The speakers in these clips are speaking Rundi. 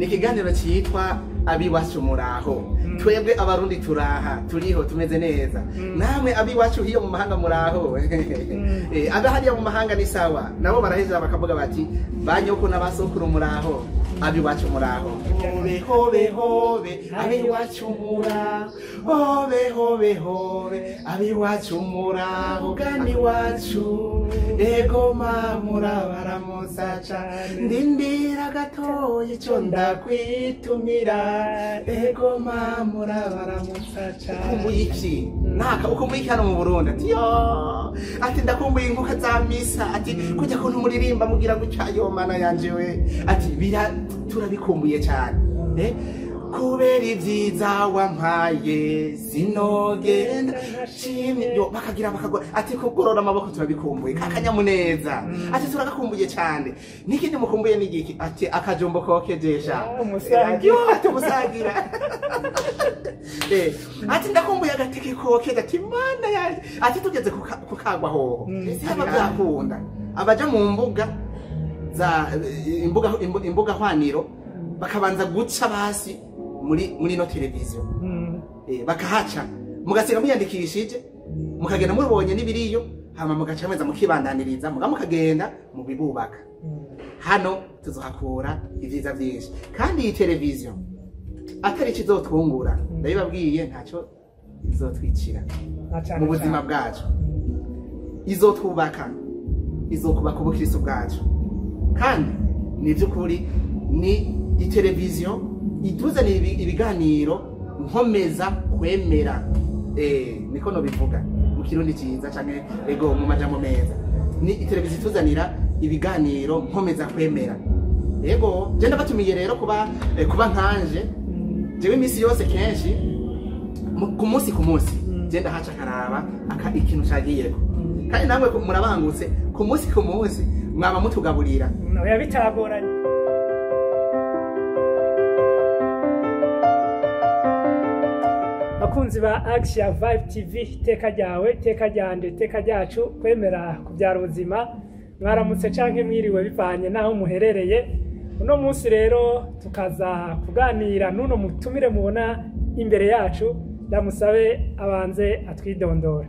Ni ikiganiro cyitwa Abiwacu Muraho. Twebwe Abarundi turaha, turiho, tumeze neza. Namwe abiwacu hiyo mu mahanga muraho? Abe hariya mu mahanga ni sawa, nabo baraheza bakavuga bati banyoko n'abasokuru muraho, abiwacu muraho. Hobe hobe hobe abiwacu muraho, hobe hobe hobe abiwacu muraho, gani wacu ego mamura cane, ndindira gatoya ico ndakwitumira, ego mamura baramutsa cane. Ukumbuye iki naka? Ukumbuye iki hano mu Burundi? Ati yo, ati ndakumbuye inkuka za misa, ati kujya kuntu muririmba mugira gutya, yo mana yanje we, ati bira turabikumbuye cyane, kubera ibyiza wampaye sinogenda shimye. Yo bakagira bakagora, ati kugorora amaboko turabikumbuye, kakanyamuneza, ati turagakumbuye cyane. N'ikindi mukumbuye ni igiki? Ati akajumbo kokejesha. Umusangira. Yo, ati umusangira. Ati ndakumbuye agateke kokeje, ati mana yanje, ati tugeze kukagwa hoho haba byakunda abaja mu mbuga za imbuga imbuga hwaniro bakabanza guca basi muri no televiziyo, bakahaca mugasiga muyandikishije, mukagenda mubonye n'ibiriyo, hama mugaca mweza mukibandaniriza muga mukagenda mubibubaka. Hano tuzohakura ibyiza byinshi, kandi iyi televiziyo atari ikizotwungura, ndabibabwiye, ntacyo izotwicira mu buzima bwacu. Izotwubaka, izokubaka ubukristo bwacu, kandi ni iby'ukuri ni iteleviziyo ituzanira ibiganiro nkomeza kwemera, niko nobivuga mu Kirundi cyiza canke ego mu majambo meza, ni iteleviziyo ituzanira ibiganiro nkomeza kwemera. Ego je ndabatumiye rero kuba nkanje jewe iminsi yose kenshi ku munsi ku munsi je ndahaca karaba aka ikintu cagiyeko, kandi namwe murabangutse ku munsi ku munsi mwaba mutugaburira. Oya, bitagoranye. Bakunzi ba Action Vibe TV, iteka ryawe, iteka ryanje, iteka ryacu, kwemera kubyara ubuzima. Mwaramutse canke mwiriwe bivanye naho muherereye. Uno munsi rero tukaza kuganira n'uno mutumire mubona imbere yacu. Ndamusabe abanze atwidondore.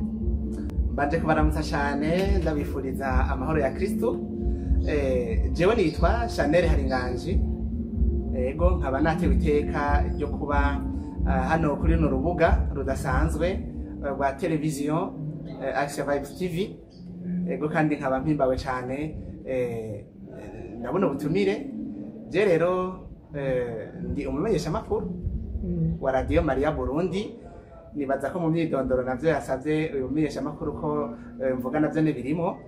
Mbanje kubaramutsa cyane, ndabifuriza amahoro ya Kristo. Jewe nitwa Chanel Haringanji, ego nkaba natewe iteka ryo kuba hano kuri runo rubuga rudasanzwe rwa televiziyo Action Vibes TV. Ego kandi nkaba mpimbawe cyane ndabona ubutumire. Je rero ndi umumenyeshamakuru wa Radio Maria Burundi. Nibaza ko mu myidondoro navyo yasavye uyu mumenyeshamakuru ko mvuga navyo ntibirimo.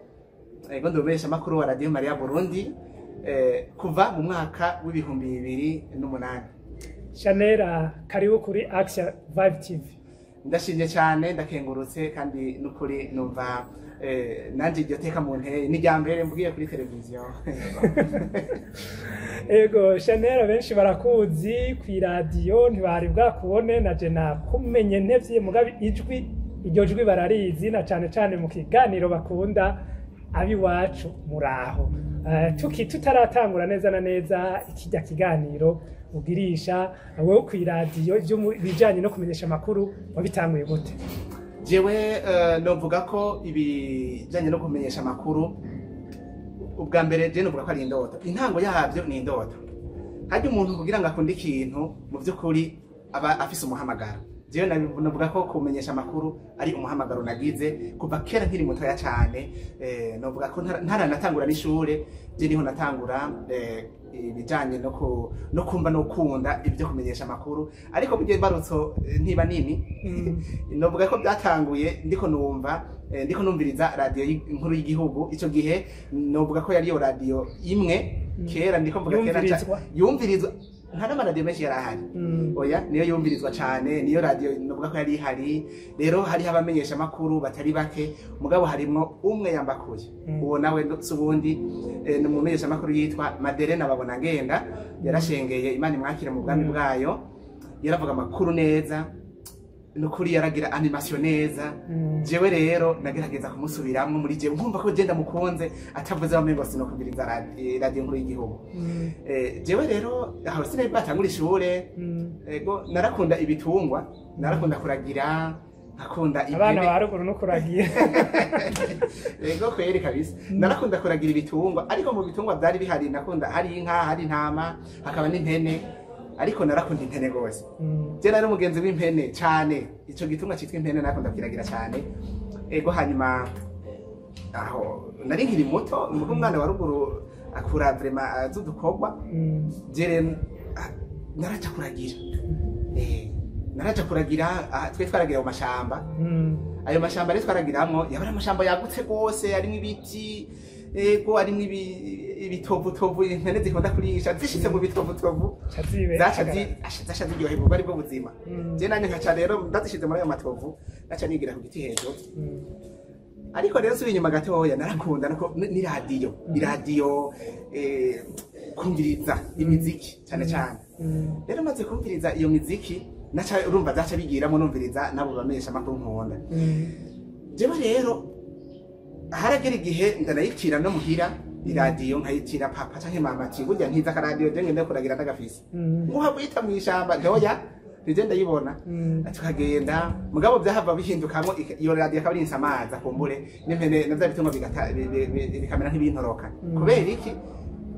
Ego ndi umumenyeshamakuru wa Radio Maria Burundi kuva mu mwaka w'2008. Chanel, karibu kuri Action Vibe TV. Ndashimye cyane, ndakengurutse, kandi n'ukuri numva nanje iryo teka mu nteye ni irya mbere mvugiye kuri televiziyo. Ego Chanel, benshi barakuzi ku iradiyo, ntibari bwakubone, na je nakumenye ntevye, mugabe ijwi, iryo jwi bararizi, na cane cane mu kiganiro bakunda Abiwacu Muraho. Tuki tutaratangura neza na neza ikijya kiganiro ugirisha wowe ku iradiyo, ivyo bijanye no kumenyesha amakuru wabitanguye gute? Jewe novuga ko ibijanye no kumenyesha amakuru ubwa mbere je novuga ko ari indoto, intango yabyo ni indoto. Harya umuntu kugira ngo akunde ikintu mu by'ukuri aba afise umuhamagaro. Jewe navuga ko kumenyesha amakuru ari umuhamagaro nagize kuva kera nkiri mutoya cyane. Novuga ko ntaranatangura n'ishure, je niho natangura ibijanye no kumva no kunda ibyo kumenyesha amakuru. Ariko burya imbarutso ntiba nini. Novuga ko byatanguye ndiko numva, ndiko numviriza radio inkuru y'igihugu. Ico gihe novuga ko yari yo radio imwe kera, ndiko mvuga kera Yumvirizwa. Yumvirizwa, nta n'amaradiyo menshi yari ahari. Oya, niyo yumvirizwa cane, niyo radio novuga ko yari ihari. Rero hariho abamenyesha amakuru batari bake, mugabo harimwo umwe yambakuye. Uwo nawe si uwundi, ni umumenyesha amakuru yitwa Maderena Babona Ngenda, yarashengeye, Imana imwakire mu bwami bwayo. Yaravuga amakuru neza. Nukuri yaragira animation neza. Jewe rero nagerageza kumusubiramwo muri jewe, nkumva ko je ndamukunze, atavuze bamengo sinokubwiriza radio nkuru y'igihugu. Jewe rero aho sinari bwatangura ishure. Ego, narakunda ibitungwa, narakunda kuragira, nkakunda Abana impene. ba ruguru no kuragira. Ego kweri kabisa, narakunda kuragira ibitungwa, ariko mu bitungwa byari bihari nakunda hari inka, hari intama, hakaba n'impene, ariko narakunda impene gose. Je nari umugenzi w'impene cane, ico gitungwa citwa impene nakunda kiragira cane. Ego, hanyuma aho nari nkiri muto, mugo umwana wa ruguru akura vraiment azi udukorwa. Je rero naraja kuragira. Naraja kuragira, twe twaragira mu mashamba. Ayo mashamba rero twaragiramwo yaba ari amashamba yagutse rwose, arimwo ibiti, ego, arimwo ibitovutovu impene zikunda kurisha. Zishitse mu bitovutovu Ca zibe zaca ziryoherwa, ubwo aribwo buzima. Je nanje nkaca rero ndazishize muri ayo matovu, naca nigira ku giti hejuru. Ariko rero nsubiye inyuma gatoya, narakunda nuko ni radiyo, iradiyo, kumviriza imiziki cyane cyane. Rero maze kumviriza iyo miziki, naca urumva zaca bigiramo numviriza nabo bamenyesha amakuru nkunda. Jewe rero haragera igihe ndanayitira no muhira iradiyo, nkayitira papa canke mama ati: "Burya ntiza akaradiyo, je ngende kuragira ndagafise." Nguha guhita mw'ishamba ntoya nije ndayibona. Tukagenda, mugabo byahava bihindukamwo iyo radiyo akaba ari insamaza, kumbure n'impene na bya bitungwa bikamera nk'ibintoroka. Kubera iki?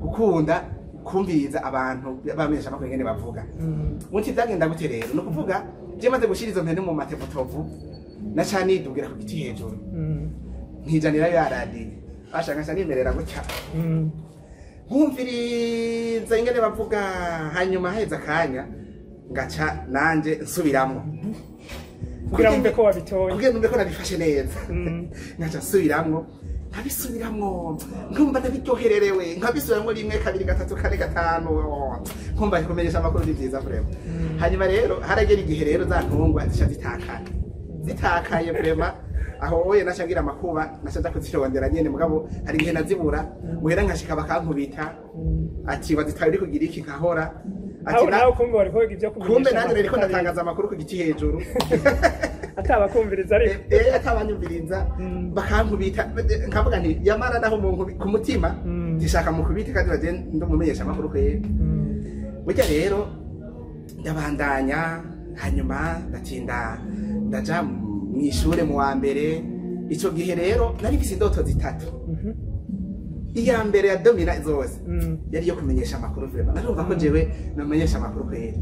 Gukunda kumviriza abantu bamenyesha amakuru ingene bavuga. Muti byagenda gute rero? Ni ukuvuga je maze gushira izo mpene mu matevutovu, naca nidugira ku giti hejuru, nkijanira ya radiyo, basha nkaca nimerera gutya, nkumviriza ingene bavuga. Hanyuma haheze akanya ngaca nanje nsubiramwo. Kugira wumve ko wabitoye. Kugira numve ko nabifashe neza. Ngaca nsubiramwo, nkabisubiramwo, nkumva ndabiryohererewe, nkabisubiramwo rimwe, kabiri, gatatu, kane, gatanu, oh, nkumva kumenyesha amakuru ni vyiza vraiment. Hanyuma rero haragera igihe rero za ntungwa zica zitakara, zitakaye vraiment aho oye naca ngira amakuba, naca nja kuzirondera nyene. Mugabo hari igihe nazibura muhera, nkashika bakankubita ati: "Wazitaye uri kugira iki?" Nkahora ati Aho nawe kumbe wariko wiga ivyo kumenyesha Kumbe nanjye nariko amakuru. ndatangaza amakuru ku giti hejuru. Atabakumviriza ariko. Atabanyumviriza. Bakankubita, nkavuga nti yamara naho ku mutima ndishaka mukubite kandi baje ndumumenyesha amakuru kwera. Burya rero ndabandanya, hanyuma ndatinda ndaja mw'ishure mu wa mbere. Ico gihe rero nari mfise indoto zitatu. Iya mbere ya domina zose yari iyo kumenyesha amakuru vraiment, narumva ko jewe namenyesha amakuru kwera.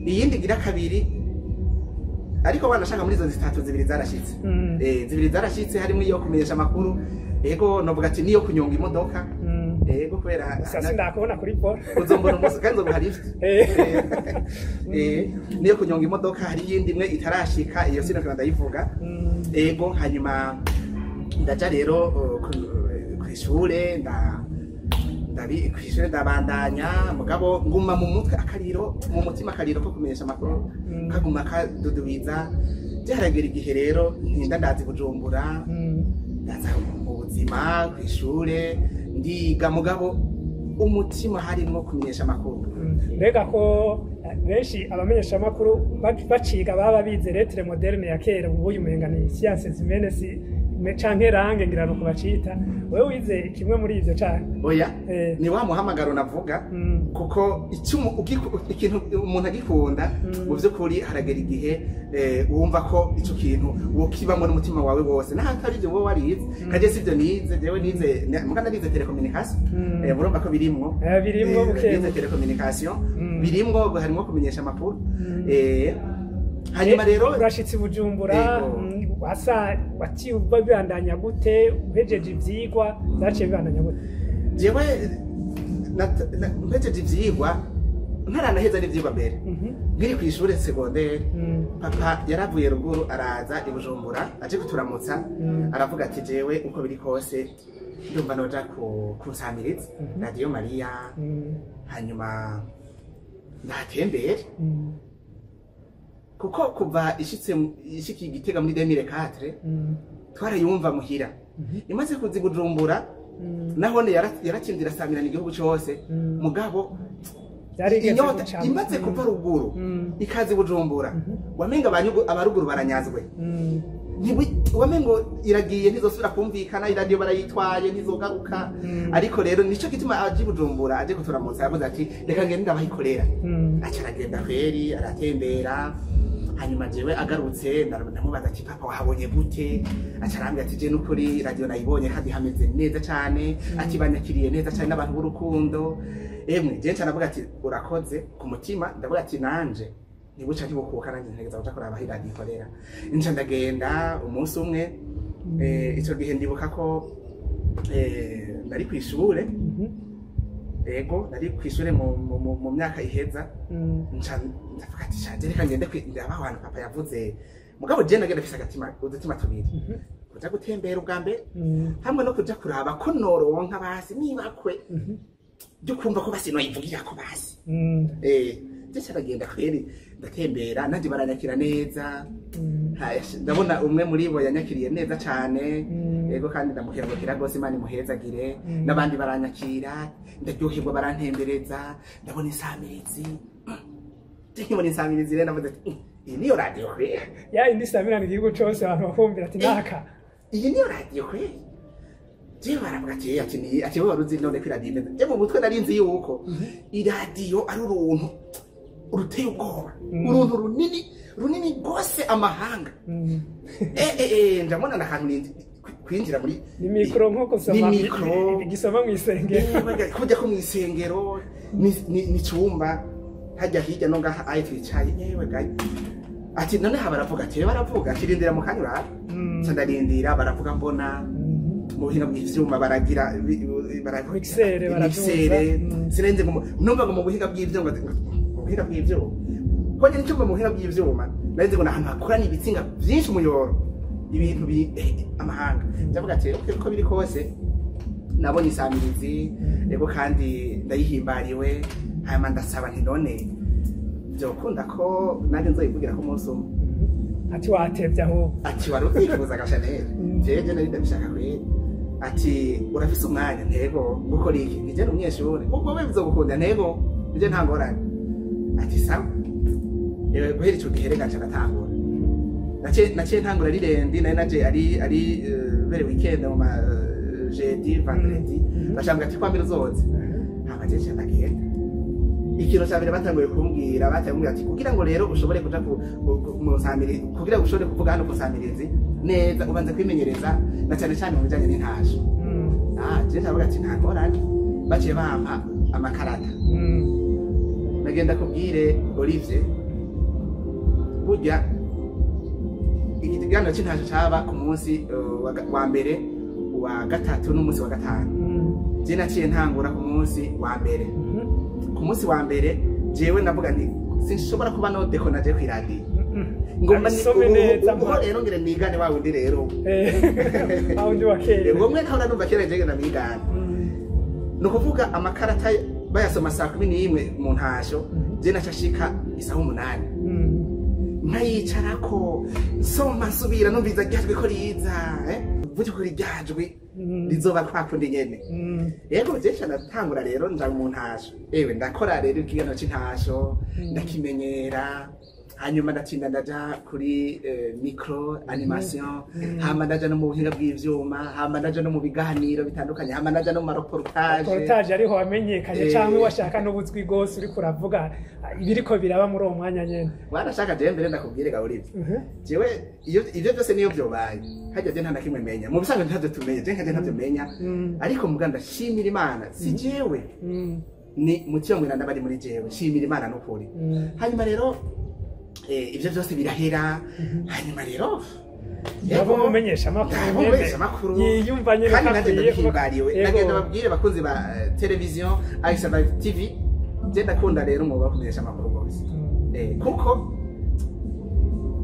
Iyindi ngira kabiri, ariko wanashaka muri izo zitatu zibiri zarashitse. Zibiri zarashitse, harimo iyo kumenyesha amakuru, ego, novuga ati niyo kunyonga imodoka. Ego, kubera Gusa sindakubona kuri polo. Uzombona umunsi kandi nzoguha lift. Niyo kunyonga imodoka. Hari iyindi imwe itarashika, iyo sinokora ndayivuga. Ego, hanyuma ndaja rero kw'ishure, ndabi kw'ishure ndabandanya, mugabo nguma mu mutwe akariro, mu mutima akariro ko kumenyesha amakuru kaguma kadudubiza. Byaragera igihe rero ntinda ndazi Bujumbura, ndaza mu buzima kw'ishure, ndiga, mugabo umutima harimwo kumenyesha amakuru. Mbega ko benshi abamenyeshamakuru baciga baba bize lettres modernes ya kera, ubu uyu umenga ni sciences humaines si canke langue, ngira nuko bacita. Wewe wize kimwe muri ivyo canke? Oya, ni wa muhamagaro navuga. Kuko ikintu umuntu agikunda, mu by'ukuri haragera igihe wumva ko ico kintu wokibamwo n'umutima wawe wose, naho atari ibyo wowe warize. Kaje sivyo nize, jewe nize muga narize telecommunication. Murumva ko birimwo. Birimwo buke Nize buke. telecommunication, birimwo, harimwo kumenyesha amakuru. Hanyuma rero Urashitse i Bujumbura. Yego. Wasa waciye bibandanya gute? Uhejeje ivyigwa vyaciye bibandanya gute? Jewe mpejeje ivyigwa, ntaranaheza n'ivyigwa mbere, nkiri kw'ishure secondaire, papa yaravuye ruguru araza i Bujumbura aje kuturamutsa. Aravuga ati: "Jewe uko biri kose ndumva noja kunsamiriza Radiyo Mariya, hanyuma ndahatembere." Kuko kuva ishitse ishikiye Igitega muri 2004, twarayumva muhira. Imaze kuza i Bujumbura, nahone yaratsinze, irasamirana igihugu cose. Mugabo Byarigeze Inyota gucamo. imaze kuva ruguru ikaza i Bujumbura, wamenga abaruguru baranyazwe. Wamengo iragiye, ntizosubira kumvikana, iradiyo barayitwaye, ntizogaruka. Ariko rero nico gituma aje i Bujumbura, aje kuturamutsa, yavuze ati reka ngende ndabahikorera. Aca aragenda kweri, aratembera. Hanyuma jewe agarutse ndamubaza ati papa, wahabonye gute? Aca arambwira ati je nukuri radiyo nayibonye kandi hameze neza cane, ati banyakiriye neza cane n'abantu b'urukundo. Emwe, je nca ndavuga ati urakoze ku mutima. Ndavuga ati nanje ntibuca ntibukuka, nanjye ntegeza kuja kuraba aho iradiyo ikorera. Nca ndagenda umunsi umwe. Ico gihe ndibuka ko nari kw'ishure. Ego, nari kw'ishure mu myaka iheza. Nca ndavuga ati shaje, reka ngende ndaba aho hantu papa yavuze. Mugabo je nagenda mfise agatima, udutima tubiri: kuja gutembera ubwa mbere, hamwe no kuja kuraba ko noronka basi nibakwe byo kumva ko basi noyivugira ko basi. Je ndagenda kweri, ndatembera, nanje baranyakira neza. Ndabona umwe muri bo yanyakiriye neza cane. Yego, kandi ndamukengurukira rwose, Imana imuhezagire. N'abandi baranyakira, ndaryoherwa, barantembereza, ndabona insamirizi. Nkibona insamirizi rero navuze ati iyi niyo radiyo kweri." Ya indi samirana igihugu cose, abantu bakumvira ati naka. Iyi niyo radiyo kweri. Jewe baravuga ati ati ni ati wowe waruzi none ko iradiyo imeze. Je mu mutwe nari nzi yuko iradiyo ari uruntu ruteye ubwoba, uruntu runini runini rwose, amahanga. Ndabona nakantu nindi kwinjira muri Ni mikoro nko gusoma Ni mikoro. Gisoma mw'isengero. Kujya ko mw'isengero ni cumba hajya hirya no ngaha ayi twicaye. Yewe gayi, ati none ha baravuga, ati baravuga, ati rindira mu kanya urabe. Nca ndarindira, baravuga, mbona mu buhinga bw'ivyuma baragira Mixere, baraduza. Mixere. Sinenze ngo numva ngo mu buhinga bw'ivyuma, mu buhinga bw'ivyuma ko nyine icumba, mu buhinga bw'ivyuma narinze ngo ni ahantu hakorana ibitsinga vyinshi, umuyoro, ibintu bi amahanga. Ndavuga ati okay, uko biri kose nabonye isamirizi. Yego, kandi ndayihimbariwe. Hanyuma ndasaba nti none byokunda ko nanjye nzoyivugira ko umunsi umwe? Ati watevye ahubwo. Ati wari ubyifuza gashanel? Jewe je nari ndabishaka kweri. Ati urafise umwanya? Ntego. Gukora iki? Nije ni umunyeshuri. Ubwo we bizogukunda? Ntego, nije nta ngorane. Ati sawa. Ewe, guhera ico gihe reka nca ndatangura. Naciye ntangura ari lundi, nari naje ari bere weekend, mu ma jeudi, vendredi. Bacambwira ati kwa mbere uzoze. Hama je nca ndagenda. Ikintu cya mbere batanguye kumbwira, batanguye kumbwira ati kugira ngo rero ushobore kuja mu nsamirizi, kugira ngo ushobore kuvuga hano ku nsamirizi neza, ubanza kwimenyereza na cyane cyane mu bijanye n'intasho. Je ndavuga ati nta ngorane. Baciye bampa amakarata. Nagenda kubwire Olivier, burya ikiganiro c'intasho caba ku munsi wa mbere, wa gatatu n'umunsi wa gatanu. Je naciye ntangura ku munsi wa mbere. Ku munsi wa mbere jewe ndavuga nti sinshobora kuba nodeko naje kw'iradiyo ngomba Abisome neza. Ubu rero ngire nigane wa wundi rero. Aho undi wa kera. Ngo mwe ntaho numva kera jewe ndamwigana. Ni ukuvuga amakarata bayasoma saa 11 mu ntasho, je naca shika isaha 8, nkayicarako nsoma, nsubira, numviza ryajwi ko riza, vuga ko ryajwi rizoba kwa kundi nyene. Yego, je nca ndatangura rero, nja mu ntasho. Ewe, ndakora rero ikiganiro c'intasho, ndakimenyera. Hanyuma ndatinda ndaja kuri micro animation, hama ndaja no mu buhinga bw'ivyuma, hama ndaja no mu biganiro bitandukanye, hama ndaja no mu mareportage. Reportage ariho wamenyekanye, canke washaka n'ubuzwi bwose uriko uravuga ibiriko biraba muri uwo mwanya nyene. Wanashaka jewe mbere ndakubwire ga Olivier, jewe iyo ivyo byose niyo vyobaye hajya, je nta na kimwe menya. Mu bisanzwe ntavyo tumenya, je nkaje ntavyo menya. Ariko muga ndashimira Imana, si jewe, ni mutima mweranda bari muri jewe. Shimira Imana n'ukuri. Hanyuma rero ivyo byose birahera. Hanyuma rero Yabo mumenyesha amakuru Yabo nyene. mumenyesha amakuru. Yiyumva nyene Kandi ko nanjye akwiye kuba- ndabihimbariwe. Nagenda babwire bakunzi ba televiziyo Aisha Live TV, je ndakunda rero umwuga wo kumenyesha amakuru rwose. Kuko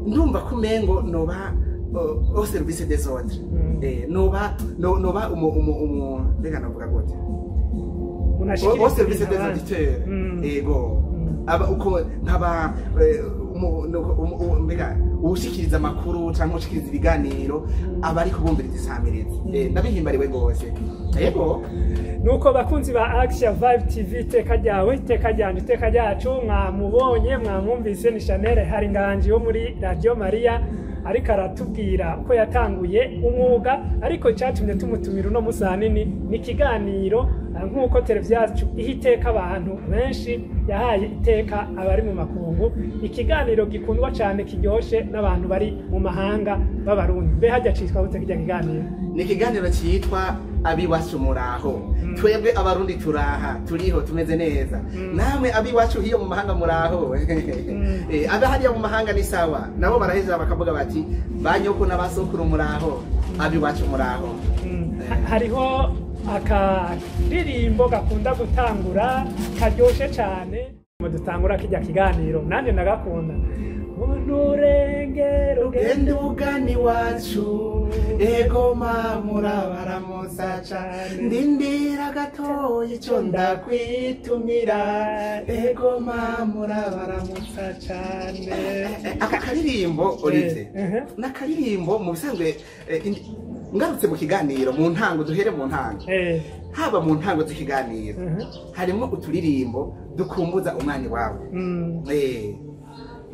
ndumva ko umengo noba au service des autres. Noba noba umu mbega navuga gute? Umuntu Au ashikiriza service ibintu des abandi. auditeurs. Ego. Aba uko nkaba mbega uwushikiriza amakuru cyangwa ushikiriza ibiganiro aba ari kubumviriza isamirizi. Ndabihimbariwe rwose, yego. Nuko bakunzi ba Action Vibe TV, iteka ryawe, iteka ryanje, iteka ryacu, mwamubonye, mwamwumvise, ni Chanel Haringanji wo muri Radio Maria, ariko aratubwira uko yatanguye umwuga. Ariko icyatumye tumutumira uno munsi ahanini ni ikiganiro, nk'uko televiziyo yacu iha iteka abantu benshi, yahaye iteka abari mu makungu, ikiganiro gikundwa cyane, kiryoshe n'abantu bari mu mahanga b'Abarundi. Mbe hajya citwa gute kirya kiganiro? Ni ikiganiro cyitwa Abiwacu Muraho. Twebwe Abarundi turaha, turiho, tumeze neza. Namwe abiwacu hiyo mu mahanga, muraho? Abe hariya mu mahanga ni sawa, nabo baraheza bakavuga bati: "Banyoko n'abasokuru muraho, abiwacu muraho." Hariho akaririmbo gakunda gutangura, karyoshe cyane, mu dutangura kijya kiganiro, nanjye ndagakunda: "Nturengere ugende ugana iwacu, ego mamura cane, ndindira gatoya ico ndakwitumira, ego mamura baramutsa cane." Aka karirimbo, Olivier, n'akaririmbo mu bisanzwe, ngarutse mu kiganiro mu ntango, duhere mu ntango, haba mu ntango z'ikiganiro harimo uturirimbo dukumbuza umwana wawe.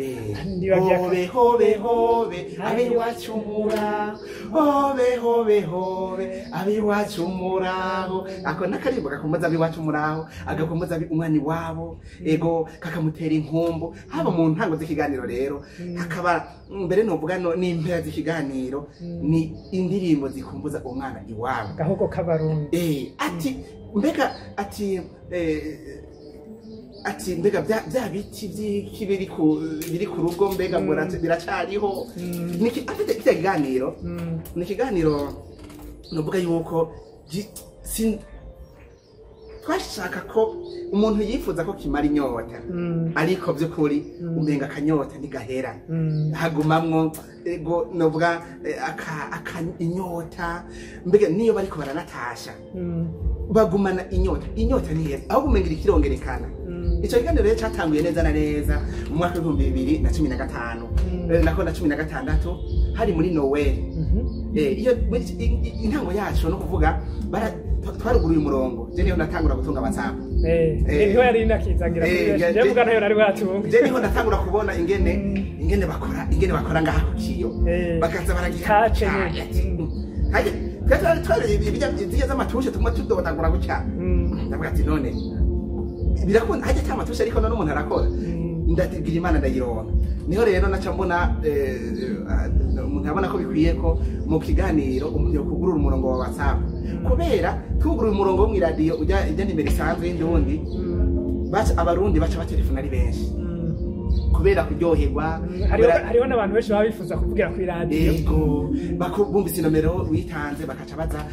Ndibagiye Hobe hobe hobe abiwacu muraho, hobe hobe hobe abiwacu muraho. Ako n'akaririmbo gakomeza abiwacu muraho, agakomeza umwana iwabo, ego, kakamutera inkumbu. Haba mu ntango z'ikiganiro rero, hakaba mbere novuga no n'impera z'ikiganiro, ni indirimbo zikumbuza umwana iwabo. Gahugo k'Abarundi. Ati mbega, ati ati mbega bya biti by'iki biri ku rugo, mbega biracariho? Niki afite kirya kiganiro, ni ikiganiro nuvuga yuko twashaka ko umuntu yifuza ko kimara inyota, ariko by'ukuri umenga akanyota ntigahera, hagumamwo, ego, novuga aka inyota. Mbega niyo bariko baranatasha, bagumana inyota. Inyota ni heza, ahubwo umenga iriko irongerekana. Ico kiganiro rero catanguye neza na neza mu mwaka w'2015, nako na 16, hari muri Noel. Iyo intango yacu no kuvuga twaruguruye umurongo, je niho natangura gutunga WhatsApp. Niho yari inakizagira kuri benshi, je mvuga ntayo nari bwatunge. Je niho natangura kubona ingene ingene bakora ngaha ku kiyo, bakaza baragira Kace nyene. Haje twari twari ibijya zirya z'amatushe tuguma tudodagura gutya. Ndavuga ati: "None birakunda hajya cyangwa amatushe?" Ariko none umuntu arakora. Ndagira Imana ndayironka. Niho rero naca mbona umuntu abona ko bikwiye ko mu kiganiro umuntu yokugurura umurongo wa WhatsApp, kubera tuguruye umurongo wo mw'iradiyo ujya nimero isanzwe y'indundi, baca Abarundi baca batelefona ari benshi kubera kuryoherwa. Hariho n'abantu benshi baba bifuza kuvugira ku iradiyo. Ego, bumvise inomero witanze, bakaca baza,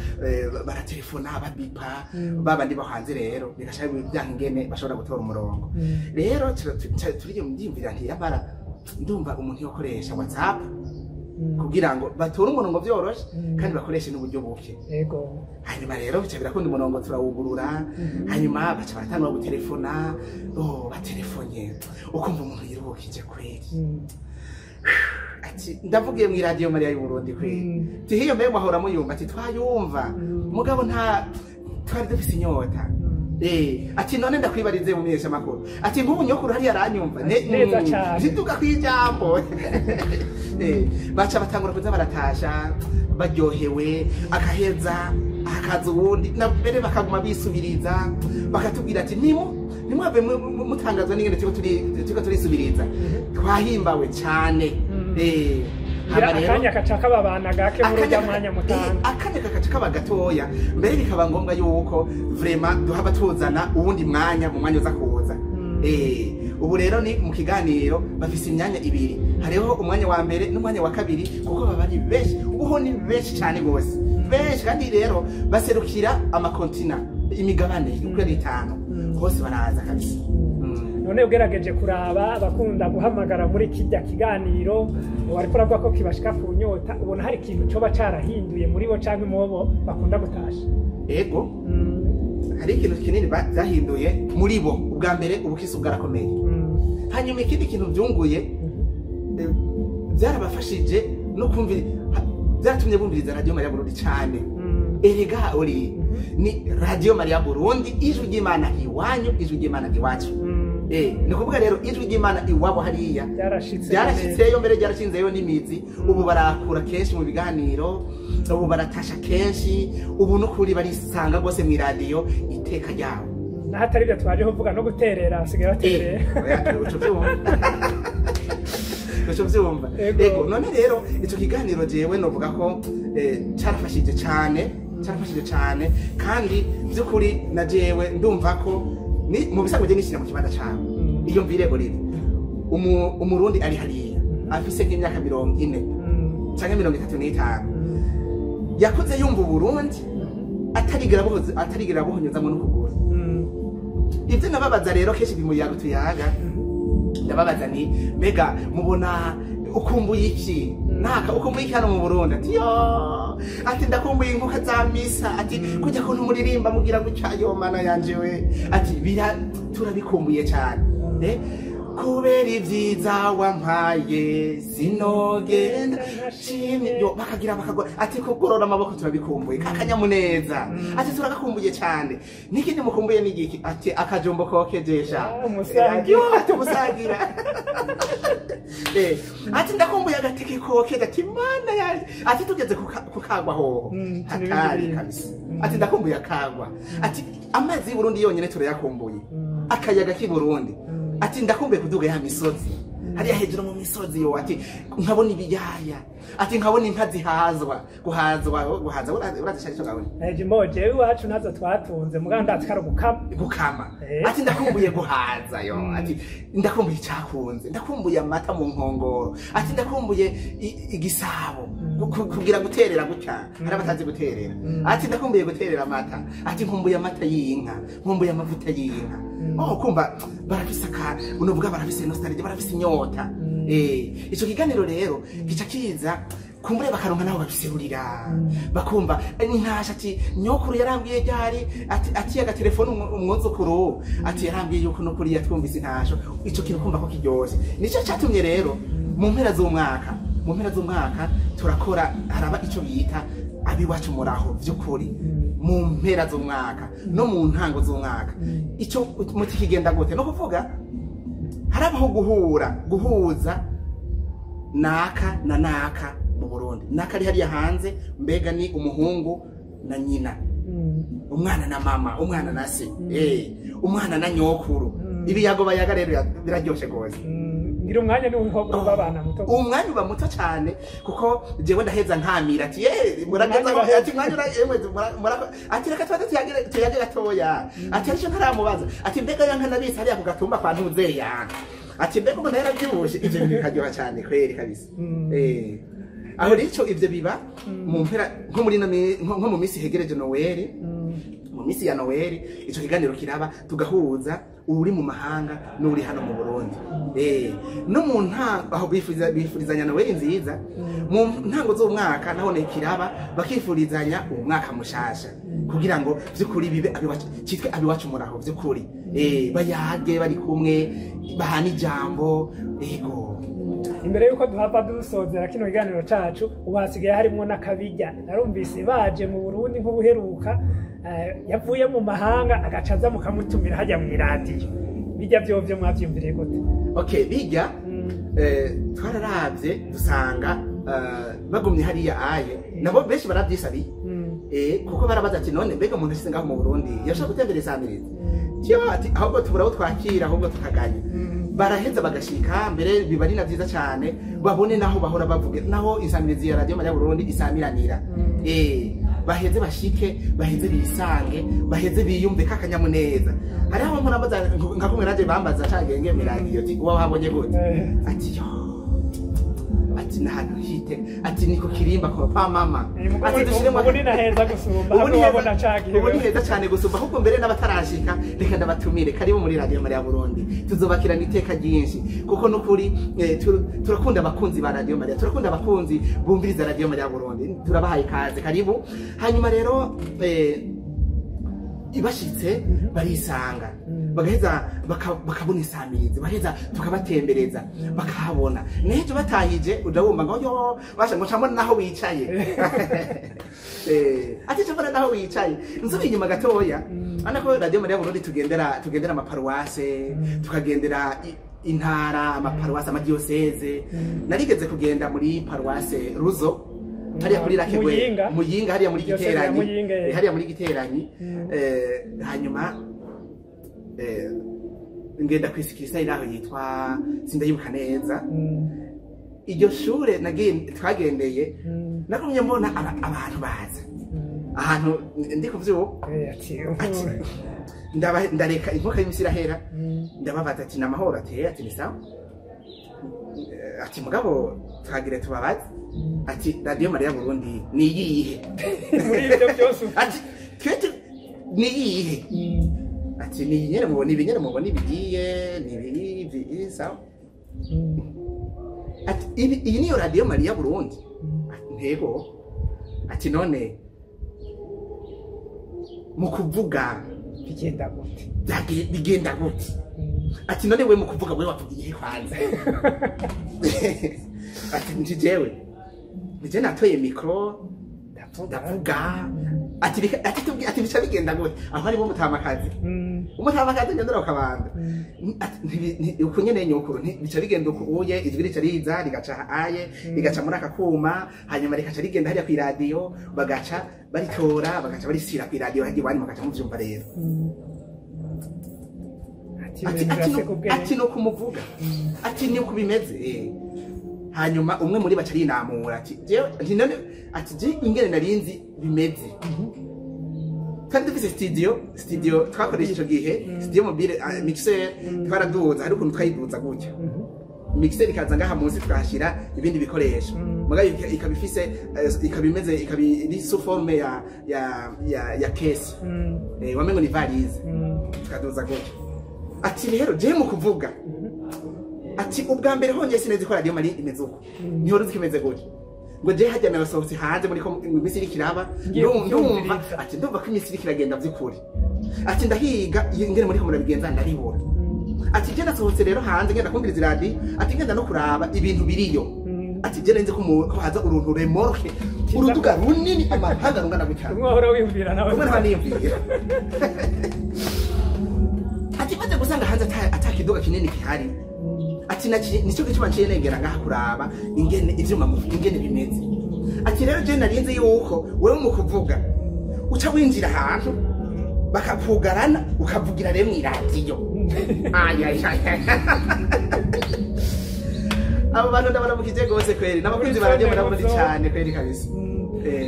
baratelefona, babipa babandi bo hanze. Rero bigaca byanka ingene bashobora gutora umurongo. Rero turiyo ndiyumvira nti yamara ndumva umuntu yokoresha WhatsApp kugira ngo batore umurongo vyoroshe kandi bakoreshe n'uburyo buke. Hanyuma rero bica birakunda, umurongo turawugurura, hanyuma baca baratangura gutelefona. Oh, batelefonye ukumva umuntu yiruhukije kweri, ati: "Ndavugiye mu iradiyo Mariya y'Uburundi kweri." Tihiyo mbe mwahora muyumva? Ati: "Twayumva, mugabo nta twari dufise inyota." Ati: "None ndakwibarize mu menyesha makuru." Ati: "Nk'ubu nyokuru hariya aranyumva." Neza cane. Ziduga kwijambo. Baca batangura kuza baratasha baryohewe, akaheza hakaza uwundi, na mbere bakaguma bisubiriza, bakatubwira ati: "Nimu nimwave mutangazwa n'ingene turiko turisubiriza, twahimbawe cane." Ngira Hama rero akanya kaca kababana gake muri urya mwanya mutanga. Akanya kakaca kaba gatoya, mbere bikaba ngombwa yuko vraiment duhaba tuzana uwundi mwanya mu mwanya uza kuza. Ubu rero ni mu kiganiro bafise imyanya ibiri: hariho umwanya wa mbere n'umwanya wa kabiri, kuko baba ari benshi. Ubu ni benshi cyane gose, benshi kandi rero baserukira amakontina, imigabane uko ari itanu, hose baraza kabisa. None ugerageje kuraba abakunda guhamagara muri kijya kiganiro, wariko uravuga ko kibashika ku nyota, ubona hari ikintu coba carahinduye muri bo canke mu bo bakunda gutasha? Ego. Hari ikintu kinini byahinduye muri bo. Ubwa mbere, ubukisi bwarakomeye. Hanyuma ikindi kintu byunguye, byarabafashije no kumvira, byaratumye bumviriza Radio Mariya Burundi cyane. Erega uri ni Radio Maria Burundi, ijwi ry'Imana iwanyu, ijwi ry'Imana iwacu. Ni kuvuga rero ijwi ry'Imana iwabo hariya byarashitseyo, mbere ryarashinzeyo n'imizi. Ubu barakura kenshi mu biganiro, ubu baratasha kenshi, ubu n'ukuri barisanga rwose mu iradiyo iteka ryabo. N'ahatari ibyo twaje kuvuga no guterera, basigaye baterera. Uco vyumva. Ego, none rero ico kiganiro jewe novuga ko carafashije cane, carafashije cane, kandi by'ukuri na jewe ndumva ko ni mu bisanzwe je nishira mu kibanza cawe. Iyo mvire Olive, umurundi ari hariya afise nk'imyaka 40 canke 35, yakuze yumva Uburundi atarigera buhonyozamwo n'ukuguru. Ivyo nababaza rero kenshi bimuyaga tuyaga, ndababaza ni mbega mubona ukumbuye iki naka, ukumbuye iki hano mu Burundi? Ati yo, ati ndakumbuye inkuka za misa, ati kujya kuntu muririmba mugira gutya, yo mana yanje we, ati bira turabikumbuye cyane. Kubera ibyiza wampaye sinogenda shimye, yo bakagira bakagwa, ati kugorora amaboko turabikumbuye, kakanyamuneza, ati turagakumbuye cyane. N'ikindi mukumbuye ni igiki? Ati akajumbo kokejesha umusangira, ati umusangira. Ati ndakumbuye agateke kokeje, ati mana yanje, ati tugeze kukagwa hoho hatari kabisa, ati ndakumbuye akagwa, ati amazi y'Uburundi yonyene turayakumbuye, akayaga k'i Burundi, ati ndakumbuye kuduga ya misozi hariya hejuru mu misozi yo, ati nkabona ibiyaya, ati nkabona inka zihazwa, guhazwa guhaza urazisha ico gabone Jimbo, jewe iwacu nazo twatunze muganda ndazi kari gukama. Ati ndakumbuye guhaza yo, ati ndakumbuye icakunze, ndakumbuye amata mu nkongoro, ati ndakumbuye igisabo kugira guterera gutya, hari abatazi guterera, ati ndakumbuye guterera amata, ati nkumbuye amata y'inka, nkumbuye amavuta y'inka. Oh, kumva barafise unovuga barafise nostalgie, barafise inyota. Ico kiganiro rero gica kiza kumbure bakaronka naho babiserurira, bakumva intasha, ati nyokuru yarambwiye ryari, ati ati agatelefone umwuzukuru, ati yarambwiye yuko no kuri yatwumvise intasho. Ico kintu kumva ko kiryoshe, nico catumye rero mu mpera z'umwaka, mu mpera z'umwaka turakora, haraba ico bita abiwacu muraho vy'ukuri mu mpera z'umwaka no mu ntango z'umwaka. Ico muti kigenda gute? No kuvuga harabaho guhura, guhuza naka na naka mu Burundi, naka ari hariya hanze, mbega ni umuhungu na nyina, umwana na mama, umwana na se, umwana na nyokuru. Ibiyago bayaga rero biraryoshe gose. Ngira umwanya ni w'abana muto, umwanya uba muto cyane, kuko jewe ndaheza nkamira ati murageza ati mwanya ati reka tubaze tuyage gatoya, ati aricyo ntaramubaza, ati mbega yanka nabise hariya ku gatumba kwa ntuzeya, ati mbega umuntu yarabyibushe. Ivyo bintu bikaryoha cyane kweri kabisa. Aho rero ivyo biba mu mpera nko muri nko mu minsi hegereje Noel, mu minsi ya Noel ico kiganiro kiraba, tugahuza uri mu mahanga n'uri hano mu Burundi. No mu ntango aho bifurizanya Noel nziza, mu ntango z'umwaka naho ne kiraba bakifurizanya umwaka mushasha, kugira ngo vy'ukuri bibe abiwacu, citwe abiwacu muraho vy'ukuri. Bayage bari kumwe, bahana ijambo. Ego, imbere yuko duhava dusozera kino kiganiro cacu, ubu hasigaye harimwo n'akabirya. Narumvise baje mu Burundi nk'ubuheruka, yavuye mu mahanga agaca aza mukamutumira hajya mu iradiyo. Bijya vyovyo mwavyumviriye gute? Okay, bijya twararavye dusanga bagumye hariya aye nabo benshi baravyisabiye, kuko barabaza ati none mbega umuntu ashize ngaho mu Burundi yashaka gutembera isamiriza, ati ahubwo tubura aho twakira, ahubwo tukaganya. Baraheza bagashika mbere, biba ari na vyiza cyane babone naho bahora bavuga, naho isamirizi ya Radio Maria Burundi isamiranira. Baheze bashike, baheze bisange, baheze biyumve kakanyamuneza. Hariho abo murabaza nka kumwe naje bambaza cagenge miradiyo ati uwa wabonye gute? Ati yo, ati nahantu hite, ati niko kirimba kwa pa mama, ati dushiremo ubu ni naheza gusumba hamwe wabona cagihe, ubu ni heza cyane gusumba. Ahubwo mbere n'abatarashika reka ndabatumire, karibu muri Radio Maria Burundi, tuzobakirana iteka ryinshi, kuko nukuri turakunda abakunzi ba Radio Maria, turakunda abakunzi bumviriza Radio Maria Burundi, turabahaye ikaze, karibu. Hanyuma rero Ibashitse barisanga, bagaheza bakabona isamizi, bagaheza tukabatembereza bakahabona. N'ejo batahije uja wumva ngo yo basha ngo ncambona naho wicaye. Ati ncambona naho wicaye. Nsubiye inyuma gatoya, urabona ko Radio Maria Burundi tugendera amaparuwase, tukagendera intara, amaparuwase, amadiyoseze. Narigeze kugenda muri paruwase Ruzo, hariya kuri Rakegwe, Muyinga. Muyinga, hariya muri Diyoseze ya Giteranyi. Muyinga, eh. Hariya muri Giteranyi. Hanyuma ngenda kw'isikirisa iraho yitwa, sindayibuka neza. Iryo shure twagendeye, nagumye mbona abantu baza ahantu ndi kuvyuka. Ati Ati, ndareka inkoka y'imisi irahera, ndababaza ati namahoro? Ati ati ni sawa. Ati mugabo twagire tubabaze, ati Radio Maria Burundi ni iyihe? Muri ibyo byose. Ati twe ni iyihe? Ati ni nyene mubona ibi, nyene mubona ibigiye ni ibi ibi, sawa. Ati ibi, iyi niyo Radio Maria Burundi? Ati ntego. Ati none mu kuvuga bigenda gute? Bigenda gute? Ati none we mu kuvuga we wavugiye kwanza? Ati nti jewe nije natoye micro ndavuga. Ati ati ati bica bigenda gute? Aho harimo umutamakazi, umutamakazi ngendera ukabanda. Ati uku nyene nyokuru bica bigenda uku uye, ijwi rica riza rigaca aye, rigaca muri aka kuma, hanyuma rikaca rigenda hariya kw'iradiyo, bagaca baritora, bagaca barishyira kw'iradiyo hajya iwanyu, bagaca muvyumva rero. Ati Ati ibintu ati biraseka ubwenge. Ati no kumuvuga, ati ni uko bimeze. Hanyuma umwe muri baca arinamura ati jewe nti none, ati je ingene narinzi bimeze, kandi dufise studio twakoresha ico gihe, studio mobile, mixer twaraduza, hari ukuntu twayiduza gutya, mixer ikaza ngaha munsi, tukahashyira ibindi bikoresho. Mugabo ikaba ifise ikaba imeze, ikaba iri sous forme ya case, wamengo ni valise. Tukaduza gutya. Ati rero je mu kuvuga, ati ubwa mbere hongeye sinzi ko Radio Maria imeze uko, niho ruzi ko imeze gutya, ngo je hajya nabasohotse hanze muri ko imisi iriko iraba, Ngiye ndumva kuvyumviriza. Ati ndumva ko imisi iriko iragenda vy'ukuri. Ati ndahiga ingene muri ko murabigenza ndaribura. Ati je nasohotse rero hanze ngenda kumviriza iradiyo, ati ngenda no kuraba ibintu biriyo. Ati je nzi ko ko haza uruntu remorque, uruduga runini, amahanga rungana gutya. Umwe wahora wiyumvira nawe. Umwe ntibaniyumvira. Ati maze gusanga hanze ata kiduga kinini gihari, ati nicyo gituma nciye negera ngaha kuraba ingene ivyuma ingene bimeze. Ati rero je narinzi yuko wewe mu kuvuga uca winjira ahantu bakakugarana, ukavugira rero mw'iradiyo. Ay, ay, ay, ay. Abo bantu ndabaramukije gose kweri, n'abakunzi ba Radio Maria cyane kweri kabisa.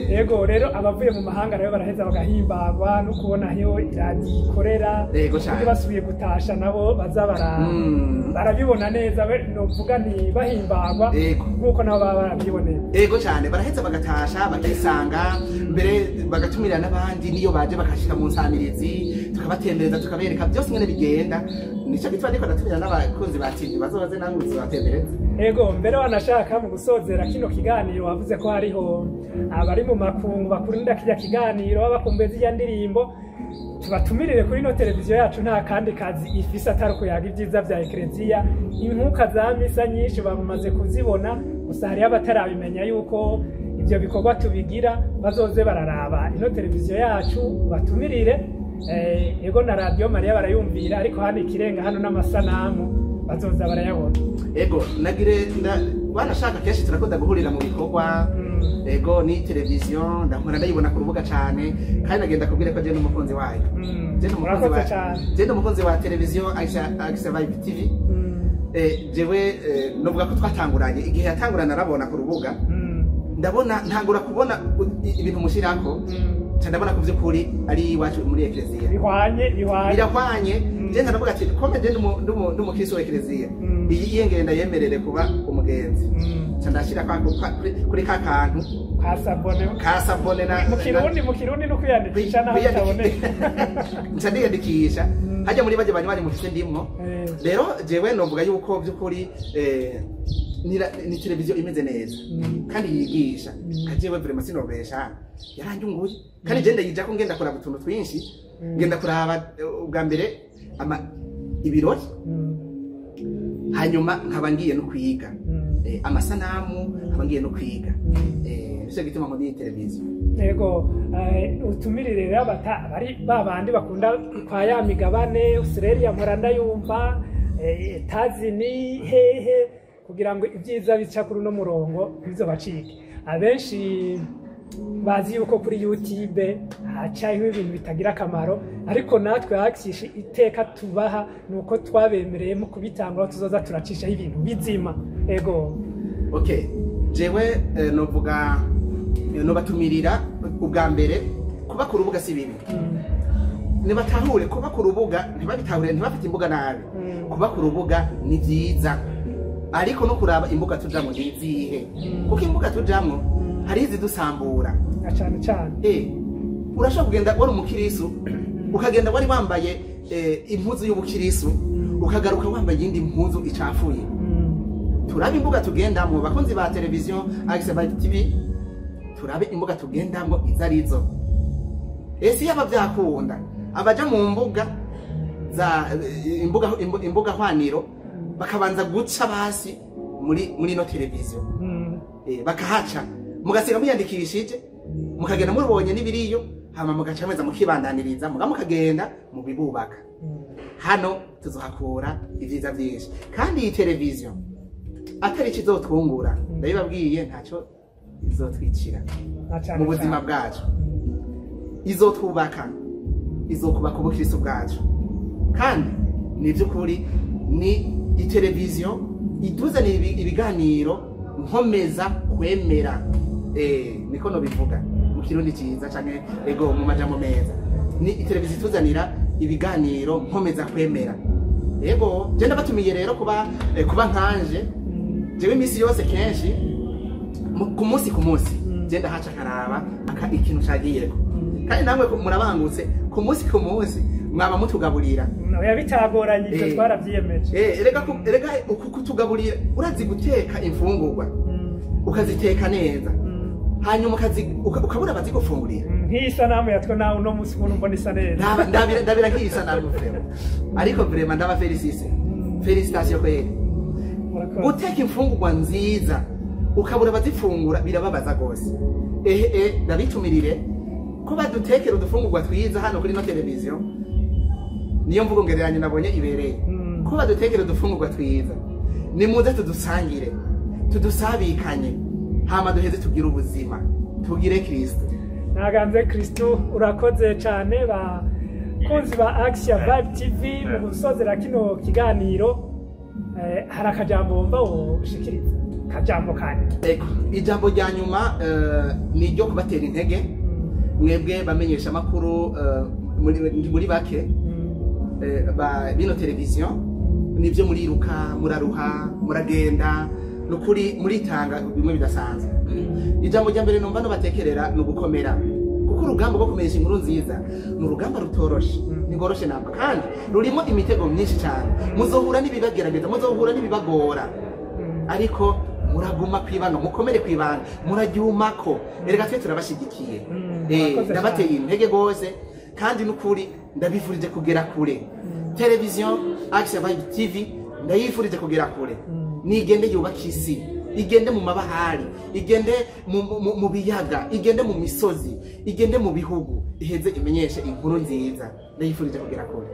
Yego, rero abavuye mu mahanga rero baraheza bagahimbagwa no kubona aho iradiyo ikorera. Yego cane. Kuburyo basubiye gutasha nabo baza barabibona neza, novuga nti bahimbagwa nk'uko nabo baba barabyiboneye. Ego cyane, baraheza bagatasha bakisanga, mbere bagatumira n'abandi niyo baje bakashika mu nsamirizi, tukabatembereza, tukabereka byose ingene bigenda. Nico gituma ndiko ndatumira n'abakunzi ba TV bazobaze namwe tuzabatembereza. Ego, mbere wanashaka mu gusozera kino kiganiro, wavuze ko hariho abari mu makungu bakunda kirya kiganiro, baba bakumbuye zirya ndirimbo. Tubatumirire kuri ino televiziyo yacu, nta kandi kazi ifise atari ukuyaga ibyiza vya ekereziya. Inkuka za misa nyinshi bamaze kuzibona, gusa hariho abatarabimenya yuko ivyo bikorwa tubigira. Bazoze bararaba ino televiziyo yacu, batumirire. Ego, na Radio Mariya barayumvira, ariko hano ikirenga hano n'amasanamu bazoza barayabona. Ego, nagire wanashaka kenshi turakunda guhurira mu bikorwa. Ego, ni televiziyo ndahora ndayibona ku rubuga cane, kandi nagenda kubwira ko je n'umukunzi wayo. Je n'umukunzi Murakoze wa cane. Je n'umukunzi wa televiziyo Aisha Vibe TV. Jewe novuga ko twatanguranye igihe yatangurana, narabona ku rubuga, ndabona ntangura kubona ibintu mushirako, nca ndabona ko vy'ukuri ari iwacu muri ekereziya. Bihwanye, bihwanye. Birahwanye. Je ndavuga ati kome je ndumukristo wa ekereziya, iyi iyengenda yemerere kuba umugenzi, nca ndashira kuri ka kantu ka s'abonner. Ka s'abonner na Mu Kirundi no kwiyandikisha naho bitaboneka. Nca ndiyandikisha hajya muri bajya banywanyi mufise ndimwo. Rero jewe novuga yuko by'ukuri ni televiziyo imeze neza kandi yigisha. Kajewe vraiment sinobesha, yaranyunguye, kandi je ndayija ko ngenda kuraba utuntu twinshi. Ngenda kuraba ubwa mbere ibirori, hanyuma nkaba ngiye no kwiga amasanamu, nkaba ngiye no kwiga. Nicyo gituma muri televiziyo. Yego, utumirire rero abari babandi bakunda kwa ya migabane Australia, mpora ndayumva, Etazini, hehe, kugira ngo ibyiza bica kuri uno murongo ntibizobacike. Abenshi bazi yuko kuri YouTube hacaho ibintu bitagira akamaro, ariko natwe hakishe iteka tubaha nuko twabemereye mu kubitangura tuzoza turacishaho ibintu bizima. Ego. Okay, jewe novuga nobatumirira ubwa mbere kuba ku rubuga si bibi. Nibatahure kuba ku rubuga, ntibabitahure, ntibafite imbuga nabi. Kuba ku rubuga ni byiza, ariko no kuraba imbuga tujamwo ni izihe, kuko imbuga tujamwo hari izidusambura cyane cyane. Urashobora kugenda wari umukirisu, ukagenda wari wambaye impuzu y'ubukirisu, ukagaruka wambaye iyindi mpuzu icafuye. Turabe imbuga tugendamwo, bakunzi ba televiziyo Axe Vibe TV, turabe imbuga tugendamwo izo arizo. Ese yaba byakunda abaja mu mbuga za imbuga hwaniro bakabanza guca basi muri no televiziyo, bakahaca, mugasiga muyandikishije, mukagenda mubonye n'ibiriyo, hama mugaca mweza mukibandaniriza, muga mukagenda mubibubaka. Hano tuzohakura ibyiza byinshi, kandi iyi televiziyo atari ikizotwungura, ndabibabwiye, ntacyo izotwicira mu buzima bwacu. Izotwubaka, izokubaka ubukristo bwacu. Kandi ni by'ukuri ni iteleviziyo ituzanira ibiganiro nkomeza kwemera, niko no bivuga mu kirundi cyiza canke ego mu majambo meza, ni iteleviziyo ituzanira ibiganiro nkomeza kwemera. Ego, je ndabatumiye rero kuba nkanje jewe imisi yose kenshi ku munsi je ndahaca karaba ikintu cagiyeko. Kandi namwe murabangutse ku munsi mwaba mutugaburira. Oya, bitagoranye, ibyo twarabyiyemeje. Erega kutugaburira, urazi guteka imfungurwa ukaziteka neza, hanyuma ukabura abazigufungurira. Nk'iyi sanamu yatwe nawe uno munsi ukuntu mbona isa neza. Ndabira nk'iyi sanamu vraiment, ariko vraiment ndaba felicitation kweli. Guteka imfungurwa nziza ukabura abazifungura birababaza gose. Ndabitumirire ko badutekera udufungurwa twiza hano kuri no televiziyo, niyo mvugo ngereranye nabonye ibereye. Ko badutekera udufungurwa twiza, nimuze tudusangire, tudusabikanye, hama duheze tugire ubuzima, tugire Kristo. Naganze Kristo, urakoze cyane. Bakunzi ba Action Vibe TV, mu gusozera kino kiganiro hari akajambo wumva woshikiriza, akajambo kandi? Ego, ijambo rya nyuma ni iryo kubatera intege mwebwe bamenyesha amakuru muri bake bino televiziyo. Nibyo, muriruka, muraruha, muragenda, nukuri muritanga bimwe bidasanzwe. Ijambo rya mbere numva no batekerera ni ugukomera, kuko urugamba rwo kumenyesha inkuru nziza ni urugamba rutoroshe, ntigoroshe namba, kandi rurimo imitego myinshi cyane. Muzohura n'ibibagerageza, muzohura n'ibibagora, ariko muraguma kwibanga, mukomere kwibanga, muraryumako. Erega twe turabashigikiye. Ndabateye intege gose, kandi nukuri ndabifurije kugera kure. Televiziyo Action Vibe TV ndayifurije kugera kure. Nigende yubaka isi, igende mu mabahari, igende mu biyaga, igende mu misozi, igende mu bihugu, iheze imenyeshe inkuru nziza. Ndayifurije kugera kure.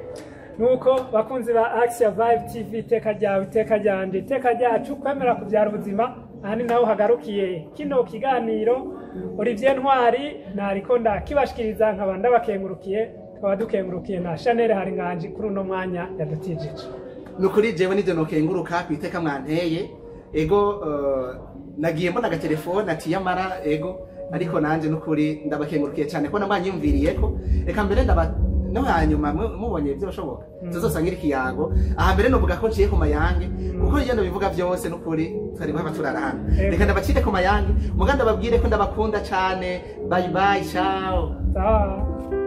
Nuko bakunzi ba Action Vibe TV, iteka ryawe, iteka ryanje, iteka ryacu, kwemera kubyara ubuzima. Aha ni naho hagarukiye kino kiganiro. Olivier Ntwari nariko ndakibashikiriza, nkaba ndabakengurukiye, tukaba dukengurukiye na Chanel hari nganje kuri uno mwanya yadutijije. Nukuri jewe nivyo nokenguruka ku iteka mwanteye. Ego, nagiye mbona agatelefone ati yamara ego, ariko nanje nukuri ndabakengurukiye cyane ko namwanyumviriyeko. Reka mbere ndaba no hanyuma mubonye byoshoboka tuzosangira ikiyago. Aha mbere novuga ko nciye ku mayange, kuko iyo ndabivuga byose nukuri twari guhaba turara hano. Reka ndabacire ku mayange, muga ndababwire ko ndabakunda cyane. Bye bye, ciao. Ciao.